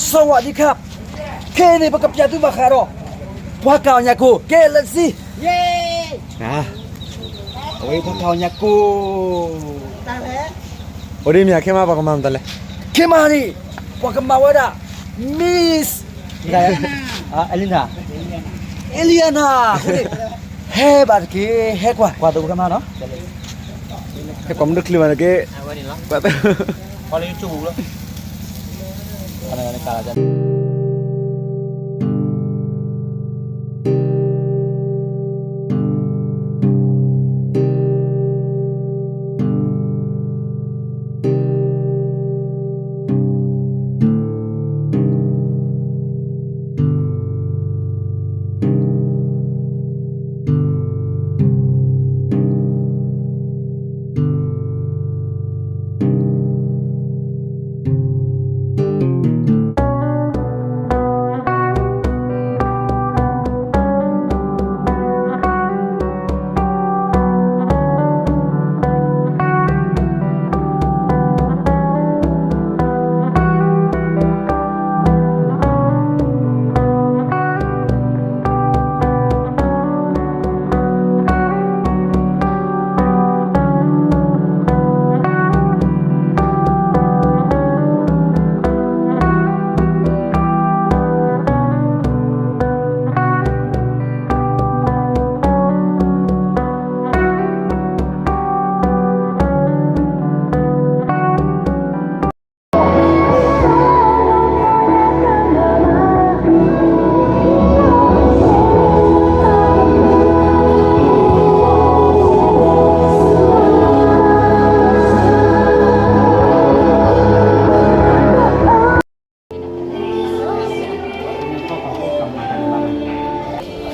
สวัสดีครับ ခဲအံၤန့ၣ် ပကပျးသုဘၣ်ဃးဒီး ပှၤကၢ်အီၣ်ညၣ်ကိၣ် ကဲ let's see အဝဲပှၤကၢ်အီၣ်ညၣ်ကိၣ် အိၣ်ဒ်မ့ၢ် ခဲမးပှၤကမၤမတၤလဲၣ် ခဲမးန့ၣ် ပှၤကမၤဝဲဒၣ် Miss Eliana Eliana အဃိန့ၣ် ဟဲဘၣ်တက့ၢ် ဟဲကွၢ် ကွၢ်သိပကမၤနီၤ ဟဲကွၢ်မနုၤချ့ဘၣ်တက့ၢ် ကွၢ်သိ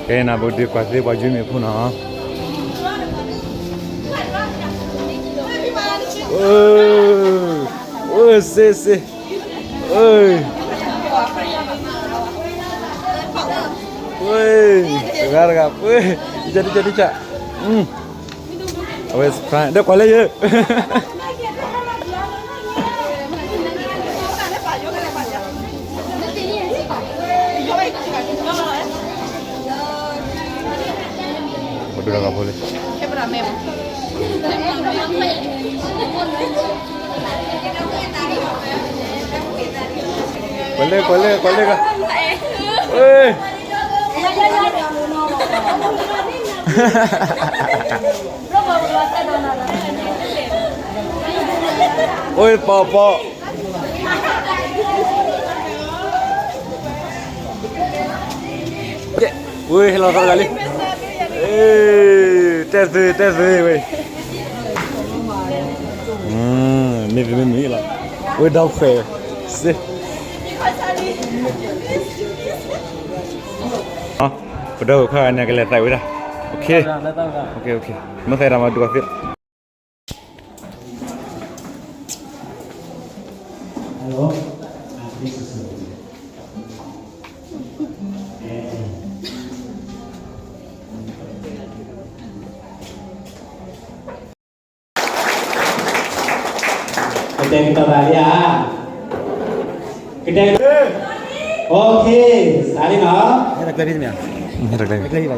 ကဲနၤ ပကဒုးကွၢ်သ့ပှၤယွၤမ့ၣ်ဖိနီၤ အိၣ်စ့စ့ အိၣ် တကးတကး တကးတကး အဝဲ ဒီးကွၢ်လၢယ ပဒိၣ်တၢ်ဂၤဖိလံ ကွၢ်လၢ ကွၢ်လၢ ကွၢ်လၢ အိၣ်ပီၤပီၤ ဝဲဟဲလီၤသီတဂၤလံ တဲသု တဲသုဝဲ မ့ၢ်မ့ၢ်မ့ၢ်လီၤ ဝဲဒီခွဲးစ့ ပဒီခိၣ်ခါန့ၣ် ကလဲၤသးဝဲဒၣ် မ့ၢ်သးတၢ်မၤဒုးအီၤသ့ ကတဲာ်ကတီၤသးလံဧါ, ကတဲာ်, အိၣ်ခ့, စးလံနီၤ, ဟဲတကျဲဖဲမ့ၢ်ဧါ, ဟဲတကျဲဖဲ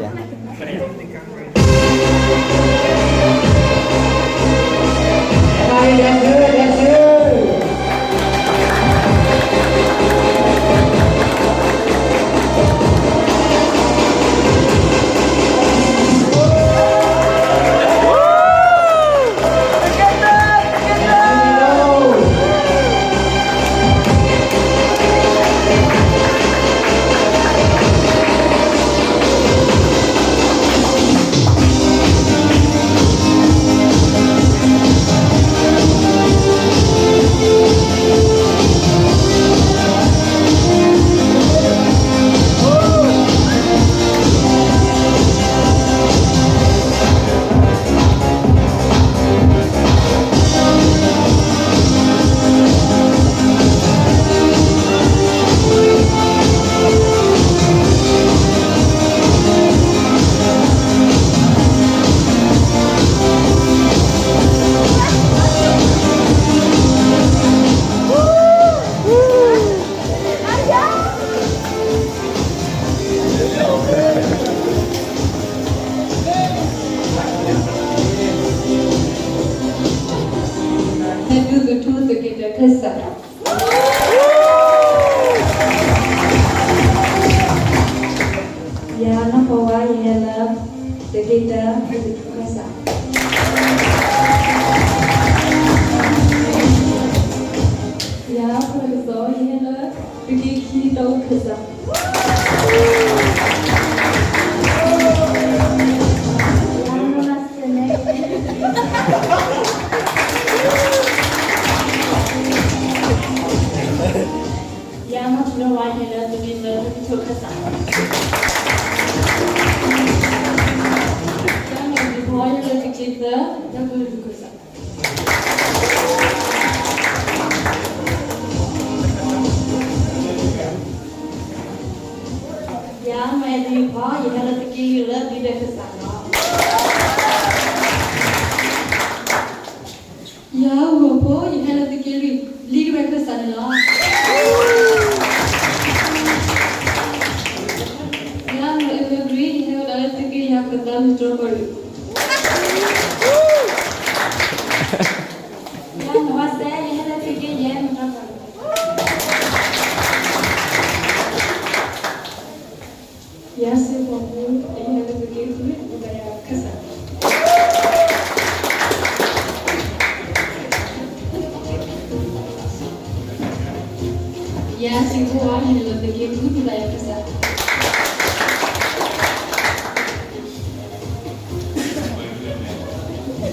ယၤ ဖိလၢကစီ ယဟဲလၢ သုးက့ခံတၢ်အိၣ်ဖှိၣ်ခၢၣ်စး ယၤ မၤထူလၢဝါ ယဟဲလၢသုးက့သၢတၢ်အိၣ်ဖှိၣ်ခၢၣ်စး, ယၤ မၤဒံဖီ ယဟဲလၢသုးက့သၢတၢ်အိၣ်ဖှိၣ်ခၢၣ်စး, ယၤ မၤဒံဖီ ယဟဲလၢသုးက့လွံၢ်တၢ်အိၣ်ဖှိၣ်ခၢၣ်စးလီၤ. ယၤ ဂီၤဖိ ယဟဲလၢသုးက့လွံၢ်တၢ်အိၣ်ဖှိၣ်ခၢၣ်စးန့ၣ်လီၤ. ယၤ မၤအၢမၤဂ့ၤ ယဟဲလၢသုးက့ယၤကသၢမုၢ်တြီၢ်ကီၢ်ရ့ၣ်, ယၤ မၤဝါစဲ ယဟဲလၢသုးက့ယဲၢ်မုၢ်တြီၢ်ကီၢ်ရ့ၣ်, ယၤ စ့ၢ်ကီးဖိ ယဟဲလၢသုးက့ဃုတၢ်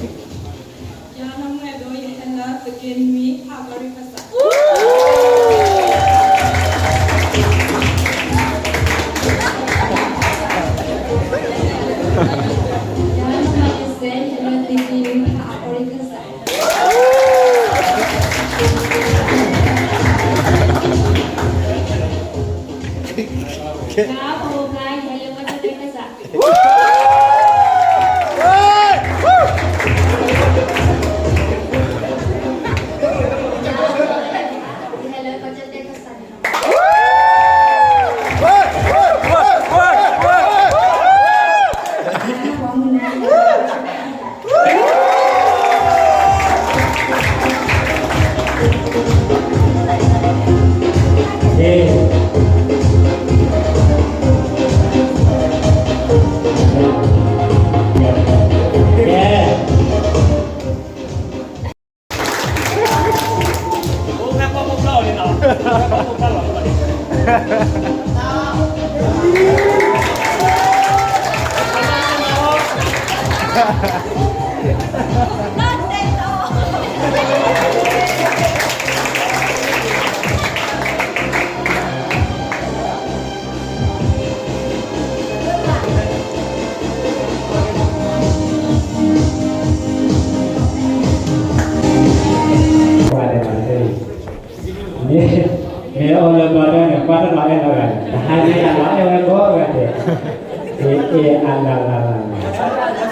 အိၣ်ဖှိၣ်ခၢၣ်စး, ယၤ စံးဖိ ယဟဲလၢသုးက့ဃုတၢ်အိၣ်ဖှိၣ်ခၢၣ်စး, ယၤ နီၢ်မုၢ်အဲၣ်ဒိး ယဟဲလၢသုးက့နွံတၢ်အိၣ်ဖှိၣ်ခၢၣ်စး, ယၤ နီၢ်မုၢ်အဲၣ်ဒိး ယဟဲလၢသုးက့နွံတၢ်အိၣ်ဖှိၣ်ခၢၣ်စး, ယၤ ဖိ ယဟဲလၢကီၢ်ကၠီၣ်တဲၣ်ခၢၣ်စး, ယၤ ယဟဲလၢကီၢ်ကၠီၣ်တဲၣ်ခၢၣ်စးန့ၣ်လီၤ. မ့ၢ်အီၣ်လၢပှၤတၢ်န့ၣ် ပှၤတလီၤအဲၣ်လီၤဂာ်န့ၣ် တဟါညါလီၤအဲၣ်ဝဲကိးဂၤဒဲး, အ့ၣ်အ့ၣ်အလၢ်လၢ်လၢ်,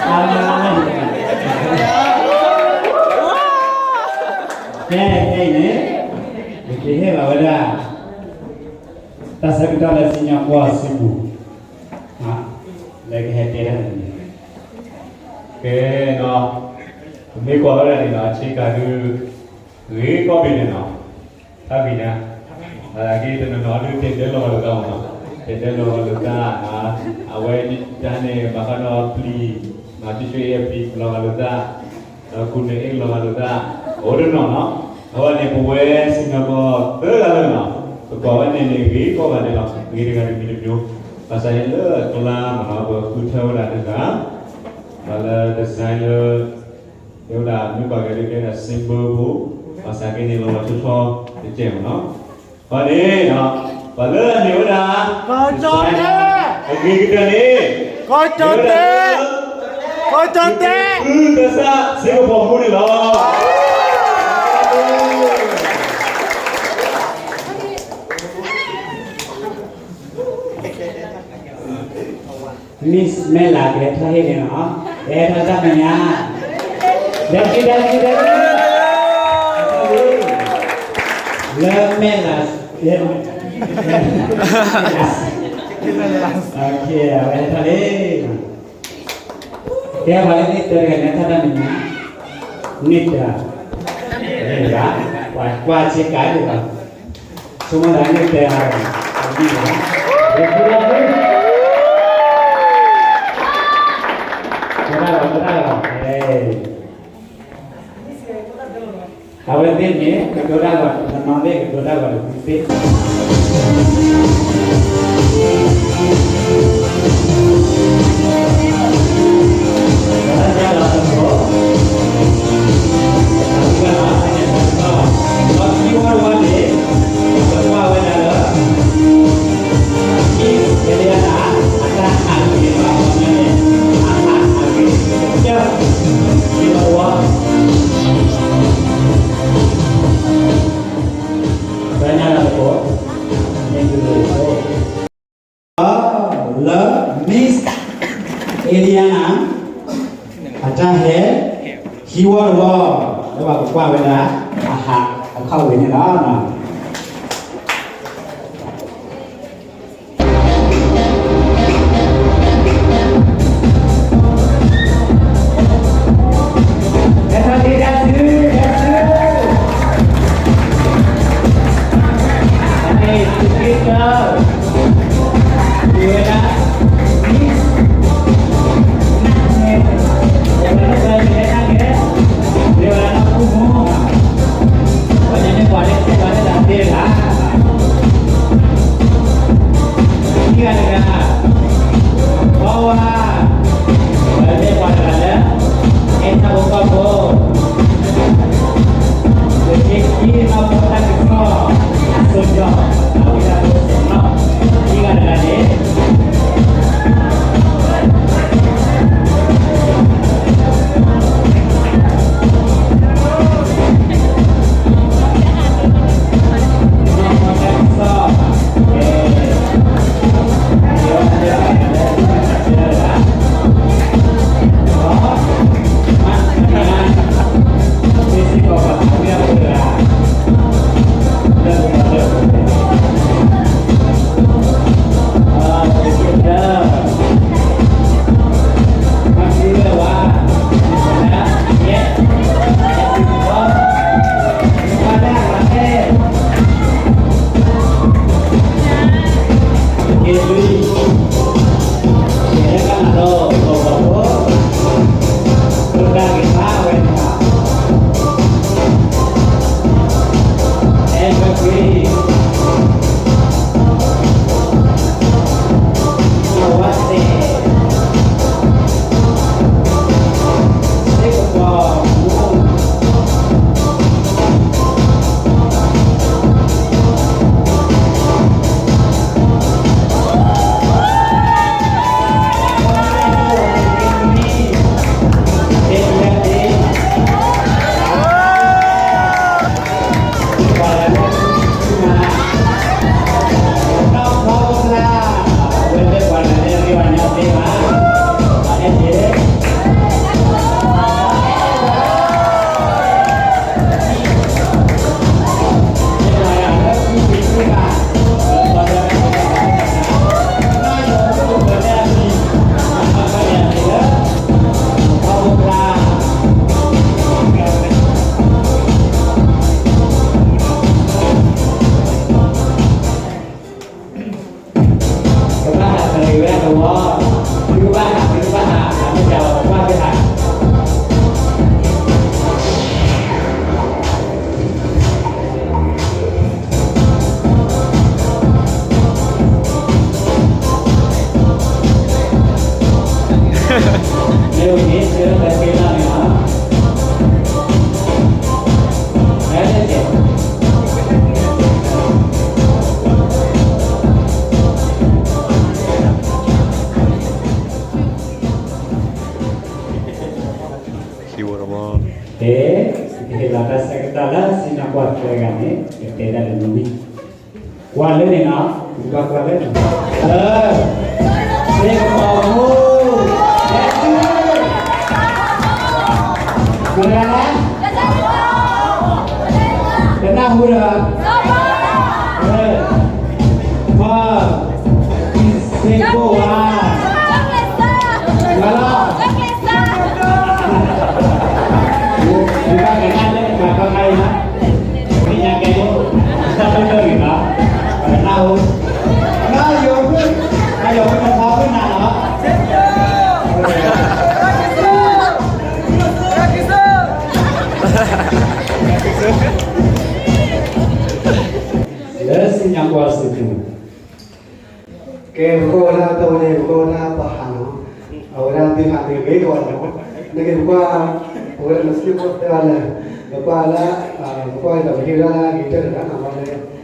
အါ, ဖဲဖဲအံၤန့ၣ် ပကဟ့ၣ်လီၤဝဲဒၣ် တၢ်ဆၢကတီၢ်လၢစံၣ်ညီၣ်ကွီၢ်စုပူၤ လၢကဟဲတဲတၢ်န့ၣ်, ကဲနီၤ, ပမ့ၢ်ကွၢ်ဝဲဒၣ်န့ၣ်နီၤ ဆ့ကၤဒုး ဂ့ၤကီၢ်ပ့ၤန့ၣ်နီၤ, တၢ်ဂ့ၤညါ, အဂ့ၢ်တနီၤနီၤဒုးတဲဒၢလီၤဂာ်လိာ်သးမ့ၢ်နီၤ, တဲဒၢလီၤဂာ်လိာ်သး, အဝဲတၢ်န့ၣ် ဘၣ်ဃးဒီးပျံၤ, တၢ်ဆှၢအ့ၣ်ပျံၤလီၤဂာ်လိာ်သး, ဒီးကူၣ်န့ၢ်အ့ၣ်လီၤဂာ်လိာ်သး, အိၣ်တနီၤနီၤ, အဝဲန့ၣ် ပဝဲစံၣ်ညီၣ်ကွီၢ်သၢဂၤလၢနီၤ, ပကွၢ်ဝဲန့ၣ်န့ၣ် ဂ့ၤကီၢ်ဂၤဒဲးလီၤ, ဂ့ၤတဂၤတမံၤတမံၤ, ဘၣ်ဆၣ်န့ၣ်လၢအကျါမ့ၢ်နီၤ ပဃုထၢဝဲဒၣ်တဂၤ, ဘၣ်လၢ design လၢ တဲဝဲဒၣ်မ့ၢ်ပှၤဂၤဒုးတဲဝဲဒၣ် symbol ဖိ, ဘၣ်ဆၣ်က့န့ၣ်လီၤလီၤဆီဆီတကဲးမ့ၢ်နီၤ, အဃိန့ၣ်, ပှၤလၢအမ့ၢ်ဝဲဒၣ် ကီၢ်ကၠီၣ်တဲၣ်, အဂ့ၤကတၢၢ်န့ၣ်, ကီၢ်ကၠီၣ်တဲၣ်, ကီၢ်ကၠီၣ်တဲၣ်, သုးကစၢ်စ့ၢ်ကီးဖိမူန့ၣ်လီၤ. မ့ၢ်မဲၢ်လး ကဟဲထီၣ်ဟ့ၣ်န့ၣ်လီၤ, ကဟဲထီၣ်တၢ်မဲာ်ညါ, ဒဲကံဒဲကံဒဲကံ, လၢမဲၢ်လး, အဝဲဟဲထီၣ်လံ, ကဲပှၤလၢန့ၣ်တဂၤန့ၣ် ထီၣ်တၢ်မဲာ်ညါ, န့ၢ်တၢ်, န့ၢ်တၢ်, ပှၤကွၢ်ဆ့ကၤဒံးဘၣ်, ဆိကမိၣ်သးန့ၢ်တၢ်, အဒံးဘၣ်, ဒီးဖိလၢဖိ လၢ တၢ်ဂီၤတၢ်ဂီၤ အဝဲသ့ၣ်န့ၣ် ကတိၤတၢ်ဂီၤ တနီၤသ့ၣ်ကတိၤတၢ်ဂီၤတသ့ လၢ Miss Eliana အတၢ်ဟဲ ဟံးဝီတဝီ လၢပှၤကကွၢ်ဝဲဒၣ် အဟးအခီၣ်ဝဲန့ၣ်လီၤ. ကဘၣ်ဟးတရံးဝဲဒၣ်တဝီ, သုကဘၣ်ဟး သုကဘၣ်ဟး, မ့ၢ်တၢ်ဝဲကဘၣ်သ့ၣ်ဟး. မ့ၢ်ဝံၤန့ၣ် သုကဘၣ်သ့ၣ်နီၣ်န့ၣ်လီၤ. ဟံးဝီတဝီ, ကဟ့ၣ်လီၤတၢ်ဆၢကတီၢ်လၢ ဆ့ၣ်နီၤကွၢ်ထွဲဂၤန့ၣ် ကတဲတၢ်တမံၤမံၤ, ကွၢ်လၢန့ၣ်နီၤ, ကွၢ်ကွၢ်လၢန့ၣ်, စ့ၢ်ကီးမူ, မတၤလဲၣ်, တနၢ်ဟူတဂၤ, စ့ၢ်ကီးဝါ, ဝါလီၤ, ယဘၣ်ကနၣ်လၢ ဘၣ်ကီၢ်ခါအံၤလီၤ, ပသ့ၣ်ညါကဲဖိ, တၢ်ဒိၣ်ဒိၣ်ဂ့ၤလီၤ, ပကနၢ်ဟူ, နယီၤဖု, နယီၤဖုနဖီဖုနၤလီၤ, စ့ၢ်ကီး, ညါကွၢ်စ့ၢ်ကီး ကဲ ပကိးဝဲဒၣ်တၢ်ဝဲန့ၣ် ပကိးဝဲဒၣ်ပှၤဟးလီၤ, အဝဲဒၣ်သုဟးန့ၣ် ဂ့ၤကီးလီၤ, နက့ၤပကွၢ်, ပဝဲဒၣ်နစ့ၢ်ကီးတဲဝဲလၢ ပကွၢ်လၢ, ပကွၢ်ဒီးပဟ့ၣ်ဝဲဒၣ်လၢ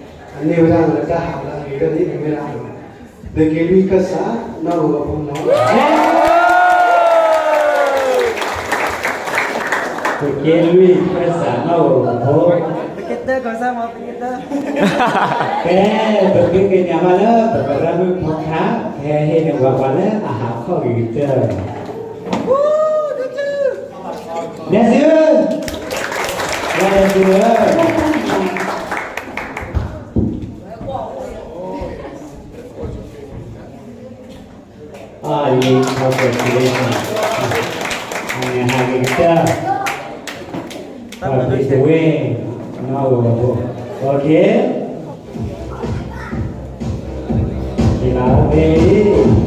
အဂ့ၤကတၢၢ်တဂၤန့ၣ်ဝဲလၢ အန့ၢ်ဝဲဒၣ်လၢတၢ်ဟးလၢအဂ့ၤကတၢၢ်န့ၣ် မ့ၢ်ဝဲဒၣ် သုးက့လွံၢ်ခၢၣ်စး နီၣ်ဂိၤဝီၤဖိလီၤ. သုးက့လွံၢ်ခၢၣ်စး နီၣ်ဂိၤဝီၤဖိ, ကဲ, ပဃ့ကညးဘၣ်လၢ ပသရၣ်မုၣ်ဖိခါ ကဟဲဟ့ၣ်န့ၢ်ပှၤလၢအဟးခီၣ်ဂ့ၤကတၢၢ်, နစ့ၢ်, နစ့ၢ်ဧၢ. အါ လံ congratulation, အန့ၣ်ဟးဂ့ၤကတၢၢ်, ပှၤသုးကဝ့ၢ် နီၣ်ဂိၤဝီၤဖိ, okay. က့ၤလီၤ okay.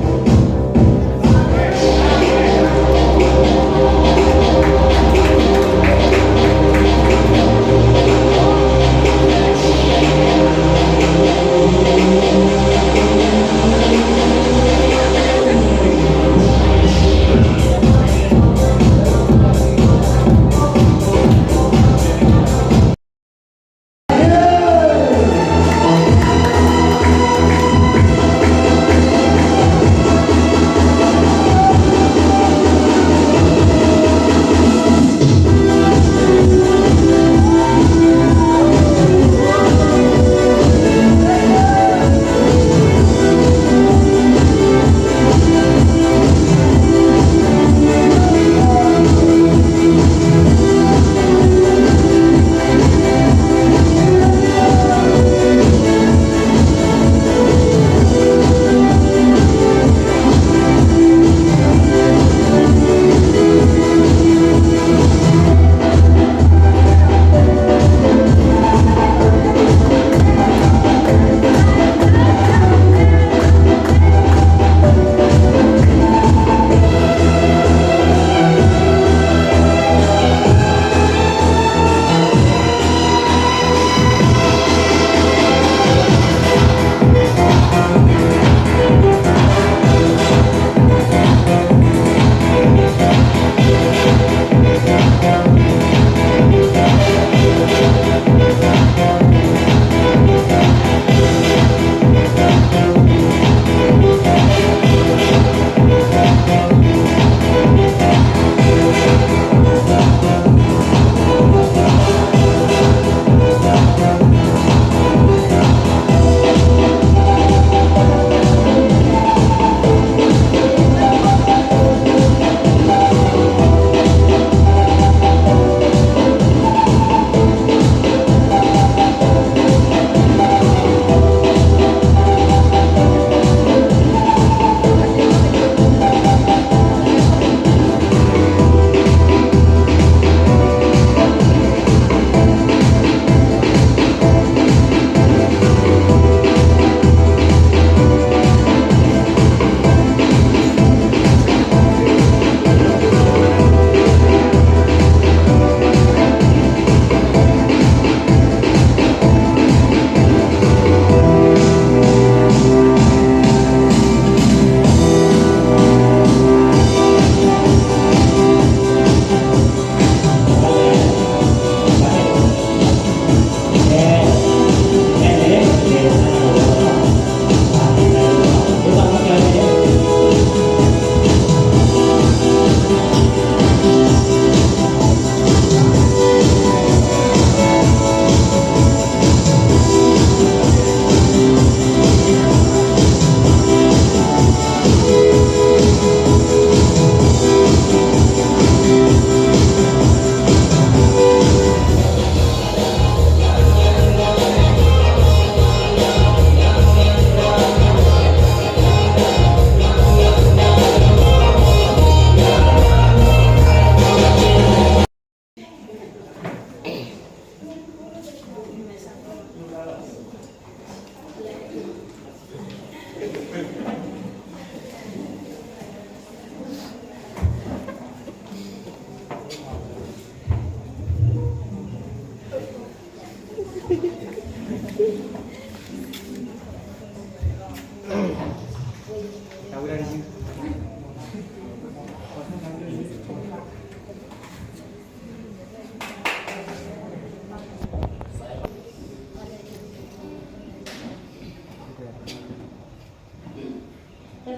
တၢ်သံကွၢ်န့ၣ် လၢမ့ၢ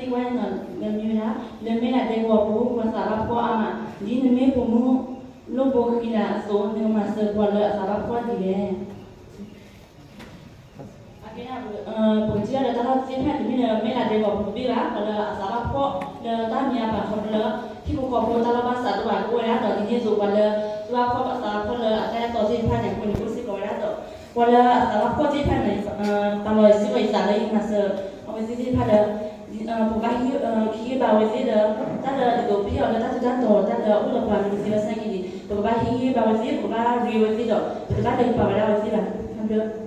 ်ဝဲဒၣ် လၢမဲၢ်လးဒဲကဝီၤပူၤ ပှၤသးဘၣ်ဖှီၣ်အါမး ဒ်နမ့ၢ်ပိာ်မုၣ်လိၣ်ဘိဃံလၤအသိး နကမၤစၢၤပှၤလၢအသးဘၣ်ဖှီၣ်ဒ်လဲၣ်. အကဲ ပကထံၣ်ဘၣ်လၢတၢ်လီၢ်သ့ၣ်တဖၣ်န့ၣ် တမ့ၢ်လၢမဲၢ်လးဒဲကဝီၤပူၤတဘ့ၣ်ဘၣ်, ပှၤလၢအသးဘၣ်ဖှီၣ်လၢတၢ်မံၤအပာ်ထီတလၢ ဟံၣ်ဖိဃီဖိတၢ်လီၢ်ဘၣ်စးတအိၣ်ဘၣ် ကအိၣ်ဝဲဒၣ်ဒီး ဒ်န့ၣ်အသိး ပှၤလၢသးဘၣ်ဖှီၣ်အသးဘၣ်ဖှီၣ်လၢအတၢ်အဲၣ်တီသ့ၣ်တဖၣ်န့ၣ် အဃိန့ၣ် အိၣ်စ့ၢ်ကီးဝဲဒၣ်ဒီး ပှၤလၢအသးဘၣ်ဖှီၣ်သ့ၣ်တဖၣ်န့ၣ် ပာ်လီၤစ့ၢ်ကီးယသးလၢယမၤစၢၤအဝဲသ့ၣ်သ့ၣ်တဖၣ်လၢ ပကဘၣ်ဟ့ၣ်ဂံၢ်ဟ့ၣ်ဘါအဝဲသ့ၣ်ဒီး တၢ်လၢအဒိးပဟ့ၣ်အီၤလၢတၢ်ထူးတၢ်တီၤ တၢ်လၢအအိၣ်ဒီးပှၤမနုၤသ့ၣ်တဖၣ်သနာ်က့န့ၣ် ပကဘၣ်ဟ့ၣ်ဂံၢ်ဟ့ၣ်ဘါအဝဲသ့ၣ် ပကဘၣ်ရ့အဝဲသ့ၣ်ဒီး ပတဘၣ်လဲၤကပၤဝဲဒၣ်အဝဲသ့ၣ်ဘၣ်.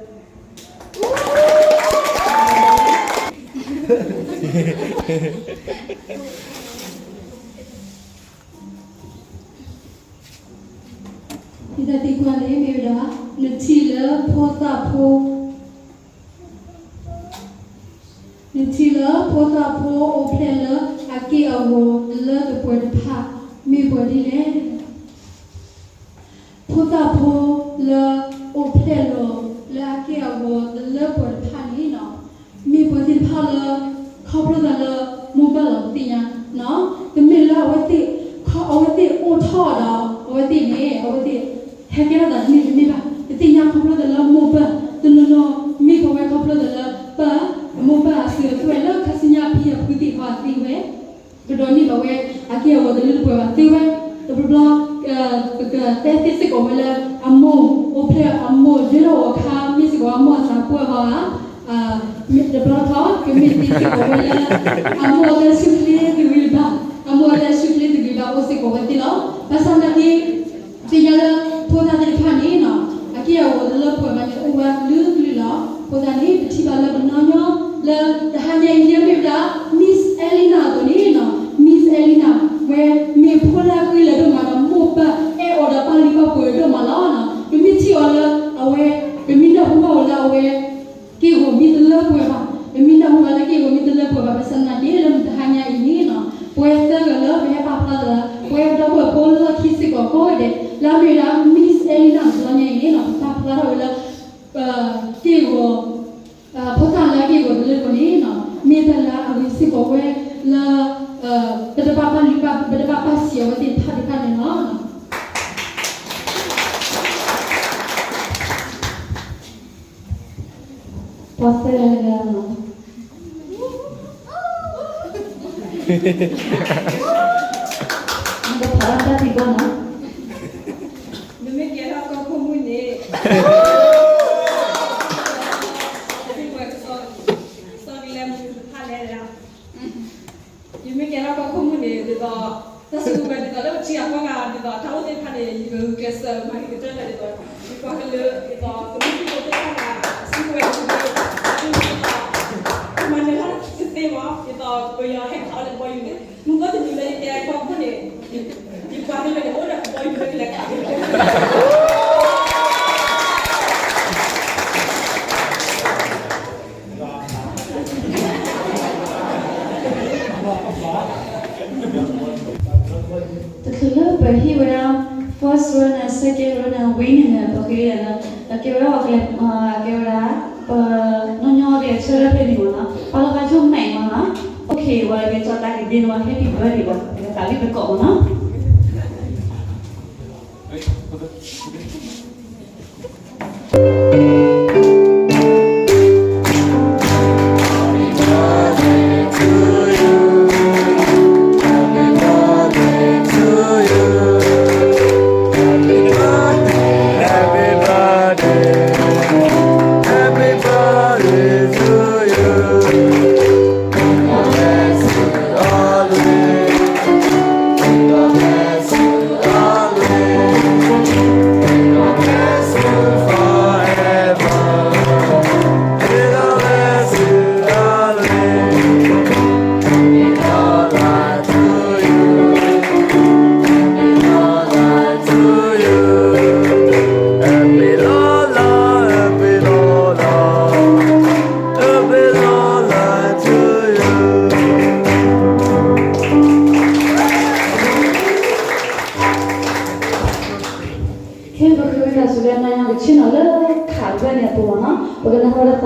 ယတၢ်သံကွၢ်န့ၣ်မ့ၢ်ဝဲဒၣ် နထံၣ်လၢဖိသၣ်ဖိ နထံၣ်လၢဖိသၣ်ဖိအိၣ်ဖျဲၣ်လၢအက့ၢ်အဂီၤတလၢတပှဲၤတဖၣ် မ့ၢ်ပှဲၤဒ်လဲၣ်. ဖိသၣ်ဖိလၢအိၣ်ဖျဲၣ်လီၤလၢအက့ၢ်အဂီၤတလၢပှဲၤတဖၣ်န့ၣ်လီၤ, မ့ၢ်ပှၤသ့ၣ်တဖၣ်လၢ ခီဖျိသးလၢ မိၢ်ပၢ်လီၤ ပသ့ၣ်ညါ, တမ့ၢ်လၢအဝဲသ့ၣ် အဝဲသ့ၣ်အိၣ်ထီၣ်ဒီး အဝဲသ့ၣ်န့ၣ် အဝဲသ့ၣ် ဟဲကဲထီၣ်သးတမ့ၢ်တမ့ၢ်ဘၣ်, ပသ့ၣ်ညါခီဖျိသးလၢမိၢ်ပၢ် တနီၤနီၤ မ့ၢ်ပဝဲခီဖျိသးလၢ ပမိၢ်ပၢ်အစုအသွဲၣ်လၢခါဆူညါဖံအဖုသ့ၣ်တဖၣ်သ့ဝဲ ကဒိးန့ၢ်ဘၣ်ဝဲ အက့ၢ်အဂီၤတလၢတပှဲၤဘၣ်သ့ဝဲ, တဘျီဘျီ ပကတဲသ့စ့ၢ်ကီးဝဲလၢ အမိၢ်အိၣ်ဖျဲၣ်အမိၢ်ဒၢထီၣ်အခါ မ့ၢ်စ့ၢ်ကီးအမိၢ်အသးပှၢ်ဟီဧါ, တဘျီတခီ ကမ့ၢ်သ့စ့ၢ်ကီးဝဲလၢ အမိၢ်အလၢဆူၣ်ချ့တဂ့ၤဘၣ်, အမိၢ်အလၢဆူၣ်ချ့တဂ့ၤဘၣ် အိၣ်စ့ၢ်ကီးဝဲသ့လီၤ. ဘၣ်ဆၣ်သနာ်က့ သ့ၣ်ညါလၢ ဖိသၣ်သ့ၣ်တဖၣ်န့ၣ် အက့ၢ်အဂီၤတလၢပှဲၤဘၣ်န့ၣ် အိၣ်ဝဲကလုာ်ကလုာ်လီၤ. အဃိသတးန့ၣ် ပထံၣ်ဘၣ်လၢပနီၢ်ညီ လၢတဟါညါအံၤ ဒ်မ့ၢ်ဝဲဒၣ် Miss Elena အသိးန့ၣ် Miss Elena ဝဲမ့ၢ်ဖိလၢအဃံလၤဒိၣ်မးဒီး မိၢ်ပၢ်အဲၣ်အီၤဒီးပာ်လုၢ်ပာ်ပှ့ၤဒိၣ်မးလီၤ. ပမ့ၢ်ထံၣ်အီၤလၢအဝဲ ပမ့ၢ်နၢ်ဟူဘၣ်ဝဲလၢအဝဲ က့ၢ်ဂီၤမ့ၢ်တလၢပှဲၤဘၣ်, ပမ့ၢ်နၢ်ဟူဘၣ်လၢက့ၢ်ဂီၤမ့ၢ်တလၢပှဲၤဘၣ် ဘၣ်ဆၣ်သနာ်က့ လၢမုၢ်တဟါညါအံၤန့ၣ် ပဝဲသၢဂၤလၢပဟဲပာ်ဖျါသးလၢ ပဝဲဒီပုၢ်ဝဲၢ်ဖိလၢခံစ့ၢ်ကီးကိးဂၤဒဲး လၢအမ့ၢ်ဝဲဒၣ် Miss Elena တဘျီညါအံၤန့ၣ် ပပာ်ဖျါထီၣ်ဝဲလၢ က့ၢ်ဂီၤ ဖိသၣ်လၢအက့ၢ်ဂီၤတလၢပှဲၤန့ၣ် မ့ၢ်တၢ်လၢအဂ့ၤစ့ၢ်ကီးဝဲလၢ ပတဘၣ်ပာ်လုၢ်ပာ် ပတဘၣ်ပာ်စံးအဝဲသ့ၣ်တဖၣ်တဖၣ်န့ၣ်လီၤ. ပှၤသၢဂၤတဂၤလီၤ. နကဖးဘၣ်တၢ်သံကွၢ်နီၤ. နမ့ၢ်ကဲထီၣ်ကီၢ်ခိၣ်မုၣ်န့ၣ် နမ့ၢ်ကဲထီၣ်ကီၢ်ခိၣ်မုၣ်န့ၣ် ဒ်သိး တၢ်စုကဝဲၤဒ်သိးလၢပထံအကီၢ်ဂၤ ဒ်သိး တၢ်အိၣ်သ့ၣ်တဖၣ်န့ၣ် ယကဂုာ်ကျဲးစၢးမၤက့ၤကတၢၢ်လၢဒ်သိး ယပှၤကလုာ် ဒ်သိး သုးမုၢ်သံၣ်ဘိသ့ၣ်တဖၣ် စုကဝဲၤဒ်သိး မၤနၢၤတၢ်တသ့မး ဒ်သိး ပယီၤဟဲခးအီၤလၢကဘီယူၤန့ၣ် မုၢ်ကီၢ်တနံၤလၢယကဲကီၢ်ခိၣ်န့ၣ် ယပှၤကလုာ်န့ၣ် အိၣ်ဒီးကဘီယူၤလၢကလဲၤခး တချုးလၢပဟ့ၣ်ဝဲဒၣ် first runner second runner winner န့ၣ် ပဃ့လၢ အကဲဝဲဒၣ် အကဲဝဲဒၣ် ပညီညီအကလဲၤဆၢထၢၣ်ဖဲန့ၣ်မ့ၢ်နီၤ ပာ်လီၤသးဆိမဲာ်မ့ၢ်နီၤ OK ဝဲကဲကၠီတၢ်က့ၤဒ့နီၤ happy birthday ဝဲ ပကသးလံတကိးမ့ၢ်နီၤ.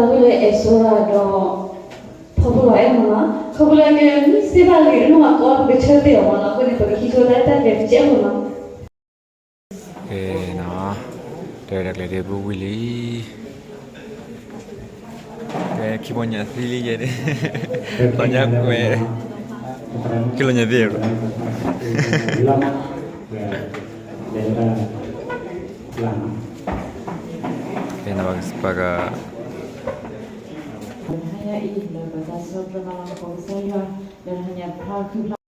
ဝံၤလၢအဲၣ်စိဒီး ဖီဖိလီၤအဲၣ်မးနီၤ, ခီဖျိလၢကမ့ၢ်စ့ဘၣ်ဂ့ၤတနီၢ်မးကီ ပကဆၢသ့ၣ်အီၤမးနီၤ, အဃိန့ၣ် ပကဟံးဆိတၢ်တၢ်ကျဲၤတကဲးဖိနီၤ. ကဲနီၤ, တဲတၢ်ကျဲၤဒ့ပူၤဝံၤလံ, ကဲခံပီညၣ်သံလံယဲဒၣ်, သီညါကွဲး, ကလီညၣ်သံ, ကဲနီၤပကစပာ်က တဟါညါအံၤ လၢပတၢ်ဆၢကတီၢ်လၢပကစၢ်ယွၤ လၢတဟါညါဖျါခုဖျါ